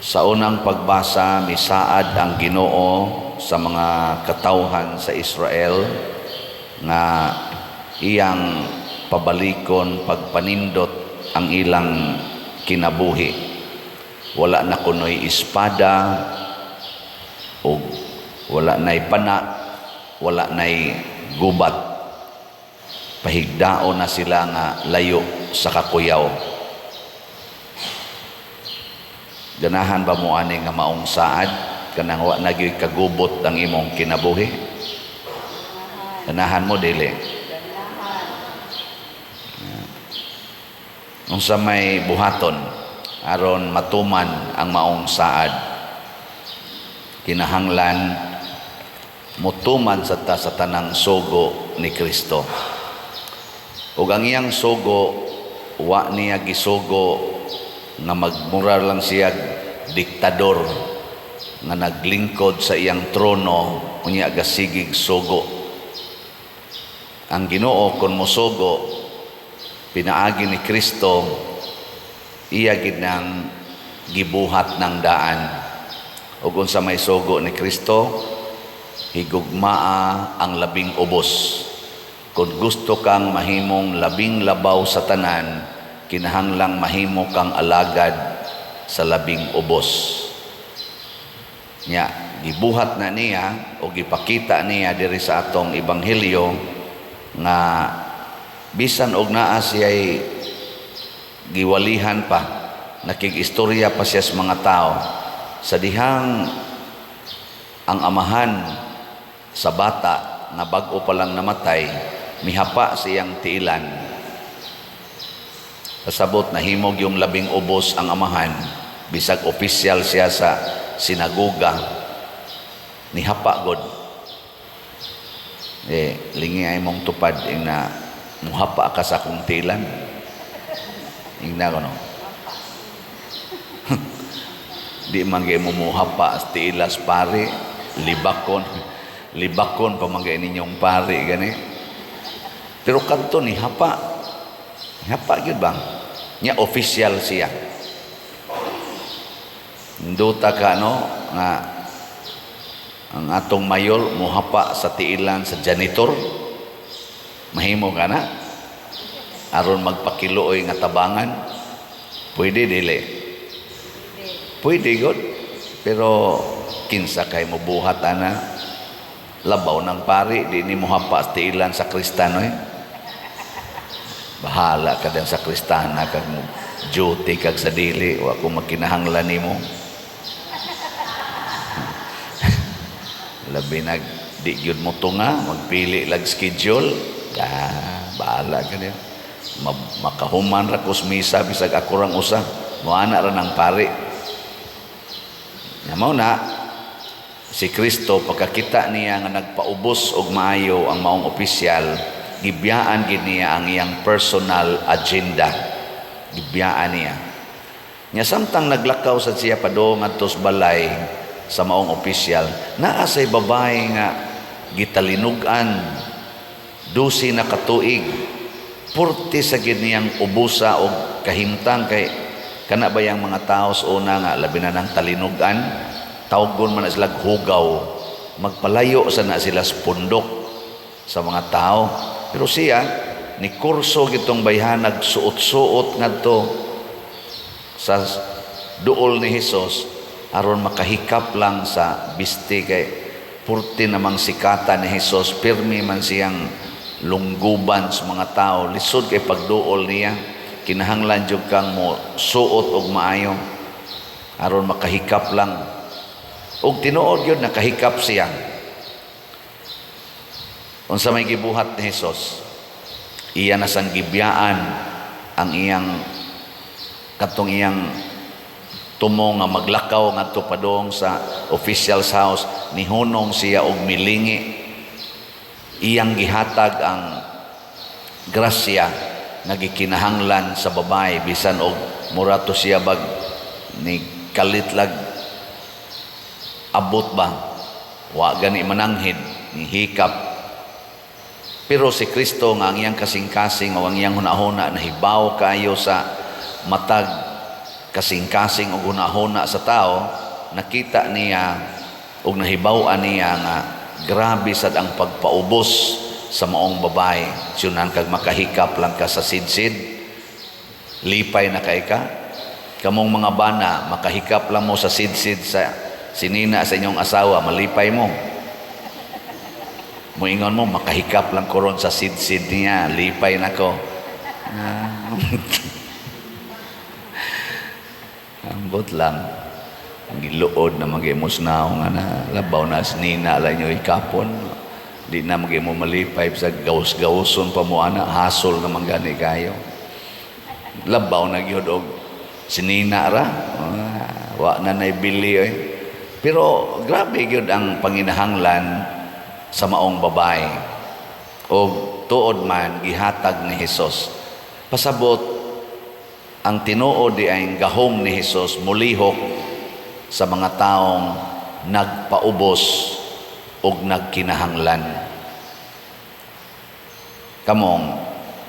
Sa unang pagbasa, misaad ang Ginoo sa mga katawhan sa Israel nga iyang pabalikon, pagpanindot ang ilang kinabuhi. Wala na kunoy espada ug wala na'y pana, wala na'y gubat. Pahigdaon na sila nga layo sa kakuyaw. Ganahan ba mo ani nga maong saad, kanang wa na gyud kagubot ang imong kinabuhi? Ganahan mo, dili? Unsa may buhaton aron matuman ang maong saad? Kinahanglan mutuman sa ta sa tanang sugo ni Kristo. Ug ang iyang sugo, wa niya gisugo nga magmura lang siya diktador nga naglingkod sa iyang trono unya gasigig sugo. Ang Ginoo kon mosugo pinaagi ni Kristo, iya gid nang gibuhat ng daan. Ug unsa may sugo ni Kristo? Higugmaa ang labing ubos. Kung gusto kang mahimong labing labaw sa tanan, kinahanglang mahimo kang alagad sa labing ubos. Nya, gibuhat na niya o gipakita niya diri sa atong ebanghelyo nga bisan og naa siya'y giwalihan pa, nakig-istorya pa siya sa mga tao. Sa dihang ang amahan sa bata nga bag-o pa lang namatay, mihapa siyang tiilan. Pasabot, nahimog yung labing ubos ang amahan, bisag opisyal siya sa sinagoga, nihapa god. Eh, lingi ay mong tupad, ing na muhapa ka sa akong tilan. Ing na ko, no? Di man gay mo muhapa sa tiilas pare, libakon. Libakon pa man gay ninyong pare, gani. Pero kadto ni hapa. Hapa gyud ba? Nya official siya. Nduta ka, no, nga ang atong mayor muhapa sa tiilan sa janitor. Mahimo ka na aron magpakiluoy nga tabangan. Pwede, dili? Pwede gud. Pero kinsa kay mobuhat ana? Labaw ng pari, di ni mohapa sa tiilan sa kristano eh. Bahala ka din sa kristana kag mo duty kag sa dili, wa ko makinahanglan nimo. Labi nag di gyud mo tunga, magpili lag schedule. Ah, bahala ka din. Makahuman ra kus misa bisag ako rang usa. Moana ra ng pari. Nya mao na si Kristo, pagkakita niya nga nagpaubos og maayo ang maong opisyal, gibiyaan gid niya ang iyang personal agenda. Gibiyaan niya. Nya samtang naglakaw sad siya padung ngadto sa balay sa maong opisyal, naa say babae nga gitalinugan 12 na katuig. Purti sa gid niyang ubusa og kahimtang, kay kana ba yang mga tao sa una nga labi na ng talinugan, tawgon man na sila hugaw, magpalayo sa na sila sa pundok sa mga tao. Pero siya ni kurso gitong bayhanag suot-suot ngadto sa duol ni Hesus aron makahikap lang sa biste, kay purti namang sikata ni Hesus, pirmi man siyang lungguban sa mga tao, lisod kay pagduol niya, kinahanglan jud kang mo suot og maayo aron makahikap lang. Og tinuod gyud nakahikap siya. Unsa may gibuhat ni Hesus? Iya na sang gibiyaan ang iyang katong iyang tumo nga maglakaw ngadto padung sa official's house, nihunong siya og milingi. Iyang gihatag ang grasya nga gikinahanglan sa babae, bisan og murato siya bag ni kalit lag abot ba, wa gani mananghid, ni hikap. Pero si Kristo nga ang iyang kasing-kasing o ang iyang hunahuna nahibaw kaayo sa matag kasing-kasing ug hunahuna sa tao. Nakita niya ug nahibaw-an niya nga grabe sad ang pagpaubos sa maong babae. Siyunan kag makahikap lang ka sa sidsid, lipay na kay ka. Kamong mga bana, makahikap lang mo sa sidsid sa sinina sa inyong asawa, malipay mo. Muingon mo, "Makahikap lang ko ron sa sidsid niya, lipay na ko." Ah. Ambot lang. Giluod na mag-imusnaw nga na labaw na sinina lang nyo ikapon. Di na mag mo malipay sa gawas-gawason pa mo ana, hasol naman gani kayo. Labaw na gyud og sinina ra. Ah, wa na naibili eh. Pero grabe gyud ang panginahanglan sa maong babae. O tuod man gihatag ni Hesus. Pasabot ang tinuod di ay gahom ni Hesus mulihok sa mga taong nagpaubos og nagkinahanglan. Kamong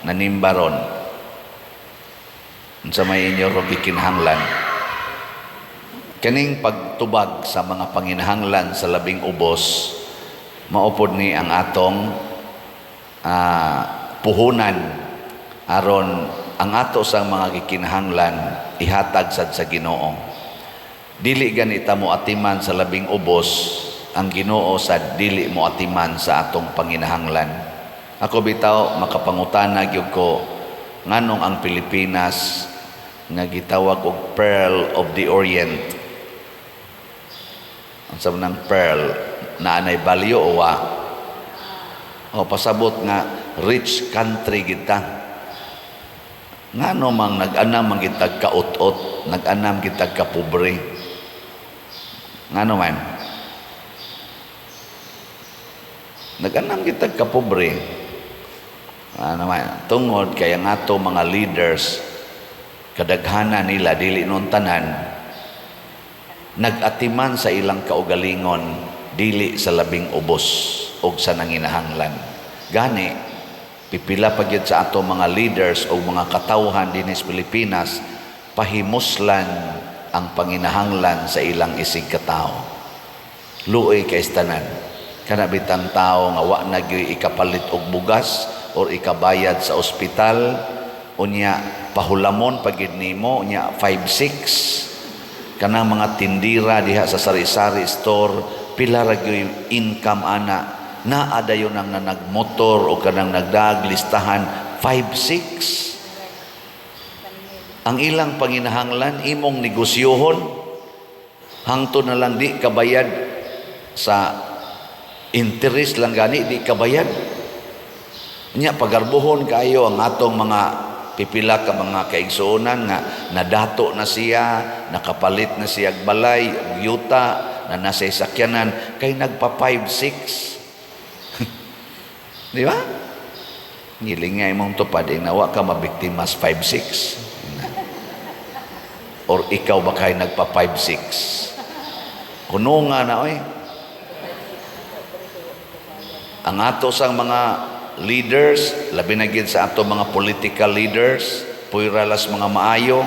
nanimbaron, unsa may inyo ro gikinahanglan? Kaning pagtubag sa mga panginahanglan sa labing ubos, maupod ni ang atong puhunan aron ang ato sa mga gikinahanglan ihatag sad sa Ginoo. Dili ganita mo atiman sa labing ubos, ang Ginoo sad dili mo atiman sa atong panginahanglan. Ako bitaw makapangutana gyud ko nganong ang Pilipinas nga gitawag og Pearl of the Orient. Ang sa ng pearl, naa nay value o wa? O pasabot nga rich country kita. Ngano mang nag-anam man kitag kaut-ot, nag-anam kitag kapobre? Ngano man? Nag-anam kitag kapobre. Ano man? Tungod kay ang ato mga leaders, kadaghanan nila, dili nun tanan, nag-atiman sa ilang kaugalingon dili sa labing ubos og sa nanginahanglan. Gani pipila pa gyud sa ato mga leaders o mga katawhan dinhi sa Pilipinas pahimuslan ang panginahanglan sa ilang isig katao. Luoy kay tanan. Kana bitang tao nga wa na gyud ikapalit og bugas or ikabayad sa ospital, unya pahulamon pa gyud nimo, unya 5-6 kanang mga tindira diha sa sari-sari store, pila ra gyud income ana, naa dayon ang nagmotor o kanang nagdag listahan 5-6 ang ilang panginahanglan, imong negosyohon hangtod na lang di kabayad sa interest lang gani di kabayad nya. Pagarbuhon kayo ang atong mga pipila ka mga kaigsuonan nga nadato na siya, nakapalit na siya og balay og yuta na nasa sakyanan kay nagpa 5-6, di ba? Ngiling nga imong tupad eh, nawa ka mabiktimas 5-6 or ikaw ba kay nagpa 5-6 kuno nga na oy. Ang ato sang mga leaders, labi na gid sa ato mga political leaders, puyra las mga maayo,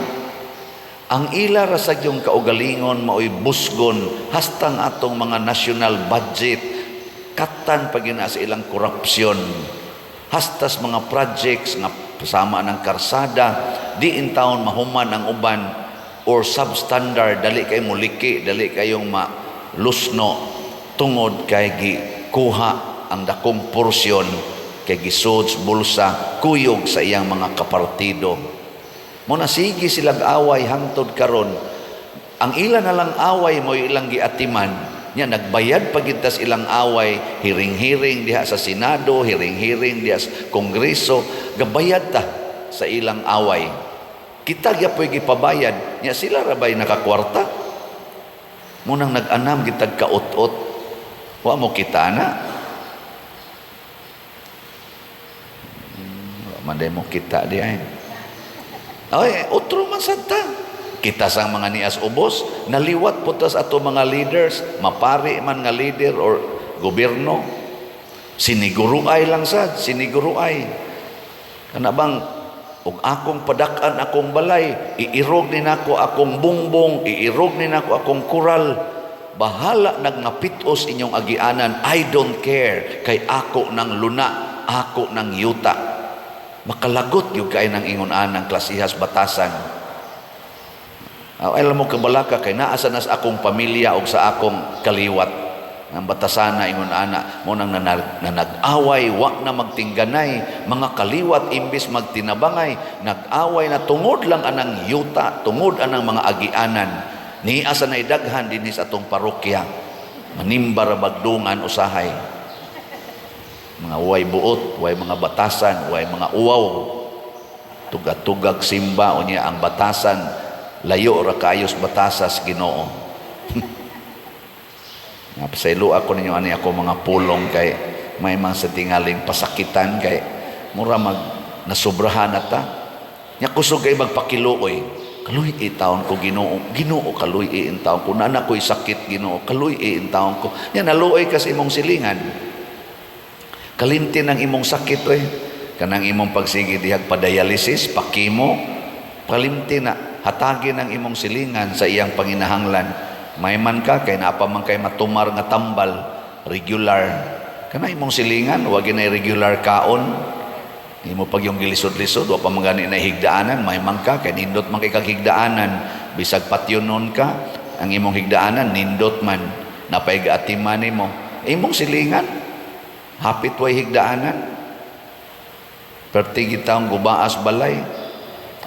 ang ila ra sa yung kaugalingon maoy busgon hastang atong mga national budget katan pa gyud na sa ilang korupsyon, hastas mga projects nga sama ng karsada di in taon mahuman ang uban or substandard, dali kay muliki, dali kayong malusno tungod kay gikuha ang dakong porsyon kay gisud sa bulsa kuyog sa iyang mga kapartido mo. Na sige silag away hangtod karon. Ang ila na lang away mo ilang giatiman nya, nagbayad pa gid tas ilang away, hiring-hiring diha sa Senado, hiring-hiring diha sa Kongreso, gabayad ta sa ilang away. Kita gyapoy gipabayad nya, sila ra bay nakakwarta? Munang nag-anam gitag kaut-ot. Wa mo kita na. Wa man day mo kita di ay. Ay, otro man sad ta. Kita sang mga nias ubos, naliwat po tas ato mga leaders, mapari man nga leader or gobyerno. Siniguruay lang sad, siniguruay. Kana bang Ug akong padak-an akong balay, iirog ni nako akong bungbong, iirog ni nako akong kural. Bahala nagmapitos inyong agianan, I don't care, kay ako nang luna, ako nang yuta. Makalagot gyud kay nang ingon anang klasihas batasan. Alam mo kabalaka kay naa sa nas akong pamilya o sa akong kaliwat. Ang batasana ingon ana mo nang nanag-away, wa na magtingganay mga kaliwat. Imbis magtinabangay, nag-away na tungod lang anang yuta, tungod anang mga agianan. Niya sa naidaghan dinhi sa atong parokya, manimba ra bagdungan usahay, mga way buot, way mga batasan, way mga uwaw, tuga-tugag simba. Unya ang batasan layo ra kaayos batasas Ginoo. Nga pasaylo ako ninyo ani ako mga pulong kay may mga sa tingaling pasakitan kay mura mag nasubrahan na ta. Nya kusog kay magpakiluoy. Kaluy taon ko, Ginoo, Ginoo, kaluy in taon ko. Nana ko'y sakit, Ginoo, kaluy in taon ko. Nya naluoy ka sa imong silingan. Kalimti ng imong sakit oy. Kanang imong pagsige dihag pa-dialysis, pa-chemo, kalimti na hatagi ng imong silingan sa iyang panginahanglan. May man ka kay naa pa man kay matumar nga tambal regular. Kana imong silingan wa ginay regular kaon. Imo pag yung gilisod-lisod, wa pa man gani na higdaanan, may man ka kay nindot man kay kag higdaanan. Bisag patyonon ka, ang imong higdaanan nindot man. Napay gaatiman nimo. Imong silingan hapit way higdaanan. Perti gitawong gubaas balay.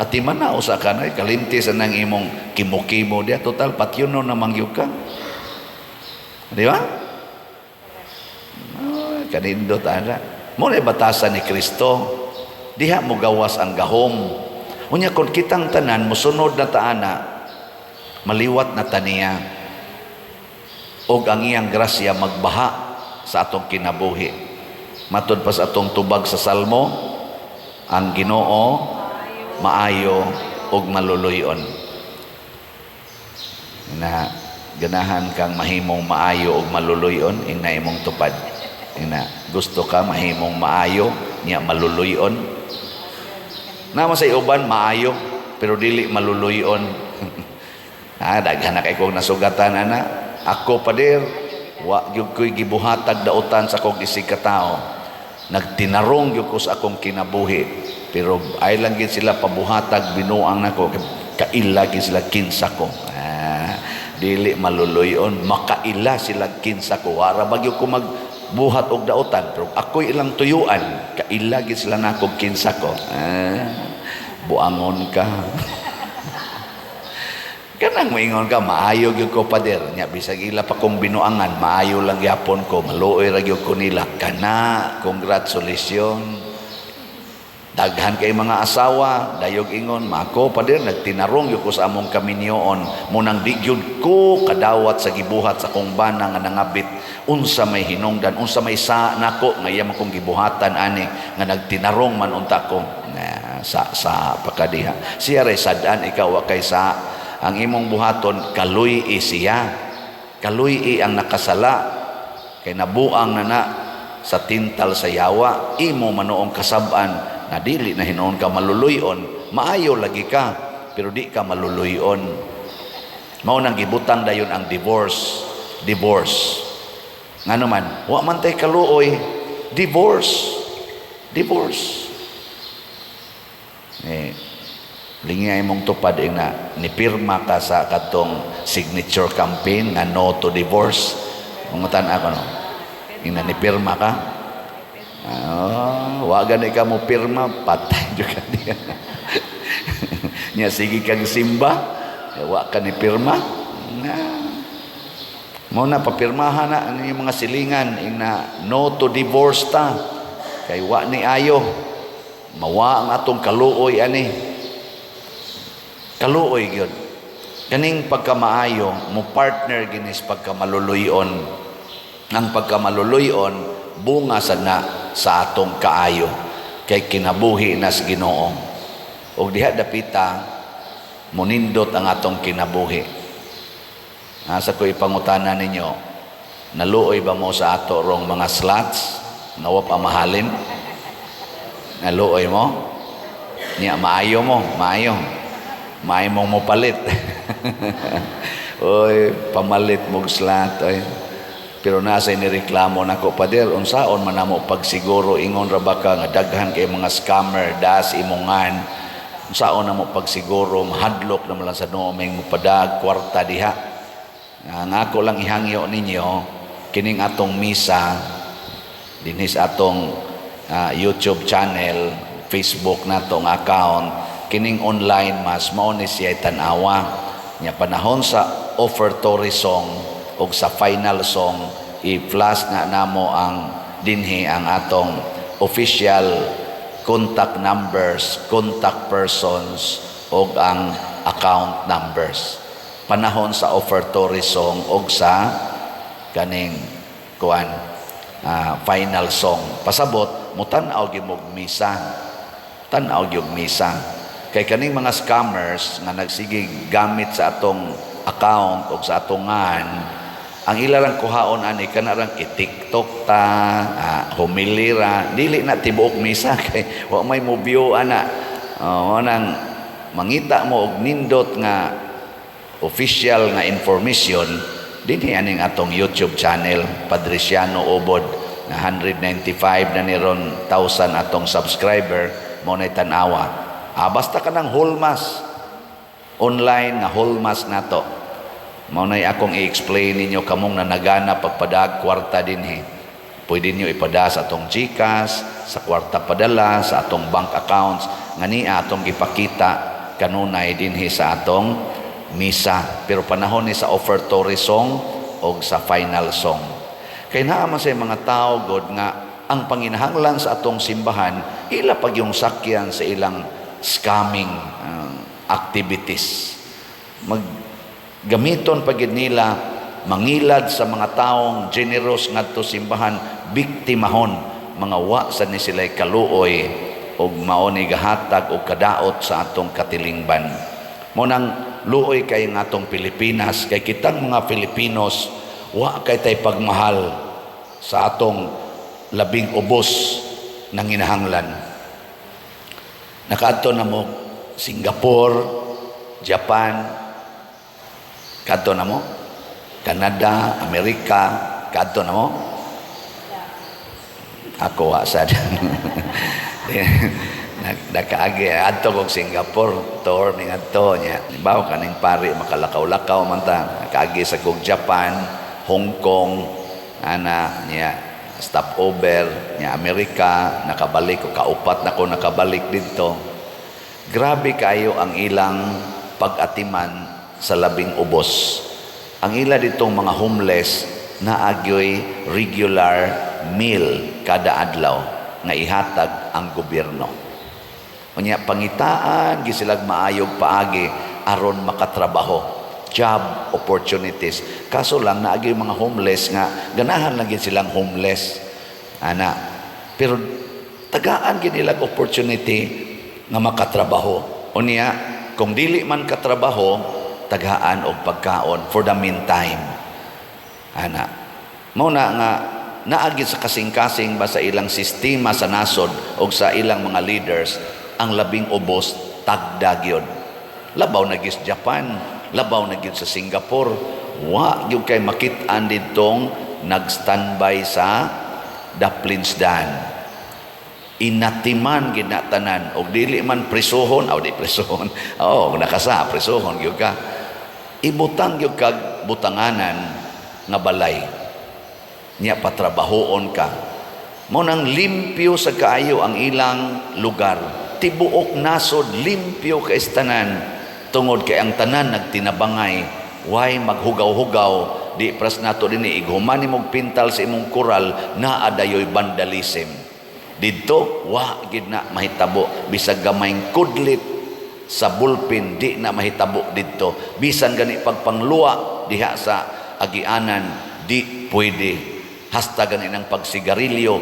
Atiman na usa ka na kalimti sa nang imong kimo-kimo diya, total patyonon na mangyud ka. Di ba? Ay, kanindot ana. Mo na batasan ni Kristo. Diha mo gawas ang gahom. Unya kon kitang tanan mosunod na taana, maliwat na taniya. Og ang iyang grasya magbaha sa atong kinabuhi. Matod pa sa atong tubag sa Salmo, ang Ginoo maayo ug maluluyon. Na ganahan kang mahimong maayo ug maluluyon, ingna imong tupad. Ingna gusto ka mahimong maayo nya maluluyon. Nama sa uban maayo pero dili maluluyon. Ah, daghan na kay kong nasugatan ana. Ako, pader, wa gyud ko'y gibuhatag dautan sa akong isig katao. Nagtinarong gyud ko sa akong kinabuhi. Pero ay lang gid sila pabuhatag binuang nako, kaila gid sila kinsa ko. Ah, dili maluluyon, makaila sila kinsa ko. Wara ba gyud ko magbuhat og dautan, pero ako'y ilang tuyuan, kaila gid sila nako kinsa ko. Ah, buangon ka. Kanang moingon ka, maayo gyud ko, pader. Nya bisag ila pa kong binuangan, maayo lang gyapon ko, maluoy ra gyud ko nila. Kana, congratulations. Daghan kay mga asawa, dayog ingon, mako, pader, nagtinarong gyud ko sa among kaminyoon. Munang di gyud ko kadawat sa gibuhat sa akong bana nga nangabit. Unsa may hinungdan, unsa may sa nako nga iya man kong gibuhatan ani nga nagtinarong man unta ko. Na, sa pakadiha. Siya ray sad-an, ikaw wa kay sa ang imong buhaton, kaluy siya. Kaluy ang nakasala kay nabuang na na sa tintal sa yawa. Imo manoong kasab-an na dili na hinuon ka maluluyon. Maayo lagi ka pero di ka maluluyon. Mao nang gibutang dayon ang divorce. Divorce ngano man wa man tay kaluoy, divorce, divorce. Eh, lingi ay mong tupad na nipirma ka sa katong signature campaign nga no to divorce. Mangutan ako, no, ing na nipirma ka. Ah, wa gani ka mo pirma, patay jud ka diya. Nya sige kag simba, eh, wa ka ni pirma. Na. Mo na papirmahan na ang inyong mga silingan ing na no to divorce ta. Kay wa ni ayo. Mawa ang atong kaluoy ani. Kaluoy gyud. Kaning pagkamaayo mo partner ginis pagkamaluluyon. Ang pagkamaluluyon bunga sa na sa atong kaayo kay kinabuhi nas Ginoo. Og diha dapita monindot ang atong kinabuhi. Asa ko ipangutana ninyo, naluoy ba mo sa ato rong mga slots? Nawa pa mahalin? Naluoy mo? Nya maayo mo, maayo. Maayo mong mopalit. Oy, pamalit mog slot oy. Pero nasa inireklamo nako, "Pader, unsaon man namo pagsiguro, ingon ra ba ka nga daghan kay mga scammer das imongan, unsaon namo pagsiguro?" Mahadlok na man lang sa nooming mopadag kwarta diha. Ang ako lang ihangyo ninyo, kining atong misa dinhi sa atong YouTube channel, Facebook nato nga account, kining online mass, mao ni siya tan-awa. Nya panahon sa offertory song ug sa final song, i-flash na namo ang dinhi ang atong official contact numbers, contact persons ug ang account numbers. Panahon sa offertory song ug sa kaning kuan, final song. Pasabot mutan-aw gyud mog misa. Tan-aw gyud misa. Kay kaning mga scammers nga nagsige gamit sa atong account o sa atong ngan, ang ila lang kuhaon ani kana rang i-TikTok ta, humilira, dili na tibuok misa kay wa may mo view ana. Oh, nang mangita mo og nindot nga official nga information dinhi aning atong YouTube channel, Padriciano Obod, na 195 na ni ron thousand atong subscriber mo na tan-awa. Basta kanang whole mass, online nga whole mass nato. Mao nay akong i-explain ninyo kamong nanagana pagpadag kwarta dinhi. Pwede niyo ipada sa atong GCash, sa kwarta padala, sa atong bank accounts nga niya atong gipakita kanunay dinhi sa atong misa. Pero panahon ni sa offertory song o sa final song. Kay naa man sa mga tao god nga ang panginahanglan sa atong simbahan ila pag yung sakyan sa ilang scamming activities. Mag gamiton pa gid nila mangilad sa mga taong generous ngadto simbahan, biktimahon mga wa sa ni sila'y kaluoy og mao ni gahatag og kadaot sa atong katilingban. Mo nang luoy kay nga atong Pilipinas kay kitang mga Filipinos wa kay tay pagmahal sa atong labing ubos ng inahanglan. Nakaadto na mo Singapore, Japan, kadto na mo Canada, Amerika, kadto na mo? Ako wa sad. Nakaagi adto kog Singapore, tour mi ngadto nya. Bawo kaning pari makalakaw-lakaw man ta. Nakaagi sa kog Japan, Hong Kong, ana nya stopover nya Amerika, nakabalik ko, kaupat na ko nakabalik didto. Grabe kayo ang ilang pag-atiman sa labing ubos. Ang ila ditong mga homeless naagyoy regular meal kada adlaw nga ihatag ang gobyerno. Unya pangitaan gi silag maayog paagi aron makatrabaho, job opportunities. Kaso lang naagyoy mga homeless nga ganahan lang gid silang homeless. Ana. Pero tagaan gid nila opportunity nga makatrabaho. Unya kung dili man katrabaho, tagaan og pagkaon for the meantime. Ana. Mao na nga naagi sa kasing-kasing ba sa ilang sistema sa nasod o sa ilang mga leaders ang labing ubos tagda gyud. Labaw na gyud sa Japan, labaw na gyud sa Singapore. Wa gyud kay makit-an didtong nag-standby sa daplinsdan. Inatiman gid na tanan og dili man presohon, aw di presohon. Oo, nakasa presohon gyud ka. Ibutang gyud kag butanganan nga balay. Nya patrabahoon ka. Mo nang limpyo sa kaayo ang ilang lugar. Tibuok nasod limpyo kay tanan tungod kay ang tanan nagtinabangay. Way maghugaw-hugaw di pras nato dinhi ighuman nimog pintal sa imong kural naa dayoy vandalism. Didto wa gid na mahitabo, bisag gamayng kudlit sa ballpen di na mahitabo didto. Bisan gani pagpangluwa diha sa agianan di pwede. Hasta gani ng pagsigarilyo,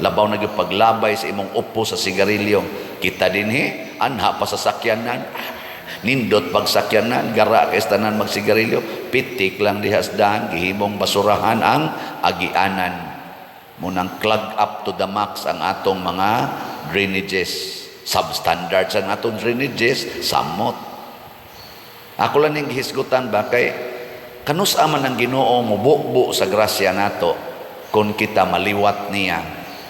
labaw na gyud paglabay sa imong upo sa sigarilyo. Kita dinhi anha pa sa sakyanan, nindot pagsakyanan, gara kay tanan magsigarilyo, pitik lang diha sa daan, gihimong basurahan ang agianan. Munang clog up to the max ang atong mga drainages. Substandard sa atong drainages, samot. Ako lang ning gihisgutan ba, kay kanus-a man ang Ginoo mububo sa grasya nato kung kita maliwat niya?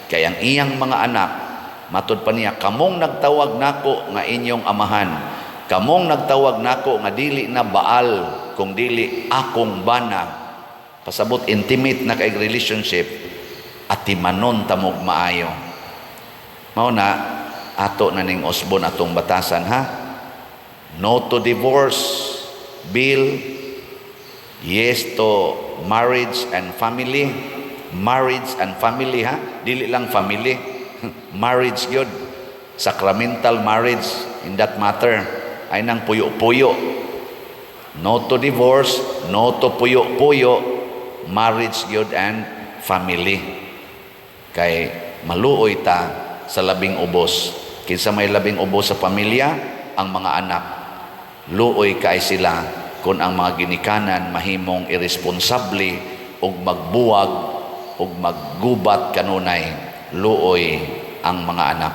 Kay ang iyang mga anak, matud pa niya, "Kamong nagtawag nako nga inyong amahan, kamong nagtawag nako nga dili na Baal kung dili akong bana." Pasabot intimate na kay relationship, atimanon tamog maayo. Mao na ato na ning usbon atong batasan, ha. No to divorce bill, yes to marriage and family. Marriage and family, ha, dili lang family, marriage gyud, sacramental marriage in that matter. Ay nang puyo-puyo. No to divorce, no to puyo-puyo, marriage gyud and family, kay maluoy ta sa labing ubos. Kinsa may labing ubos sa pamilya? Ang mga anak. Luoy kay sila kung ang mga ginikanan mahimong irresponsable ug magbuwag ug maggubat kanunay. Luoy ang mga anak.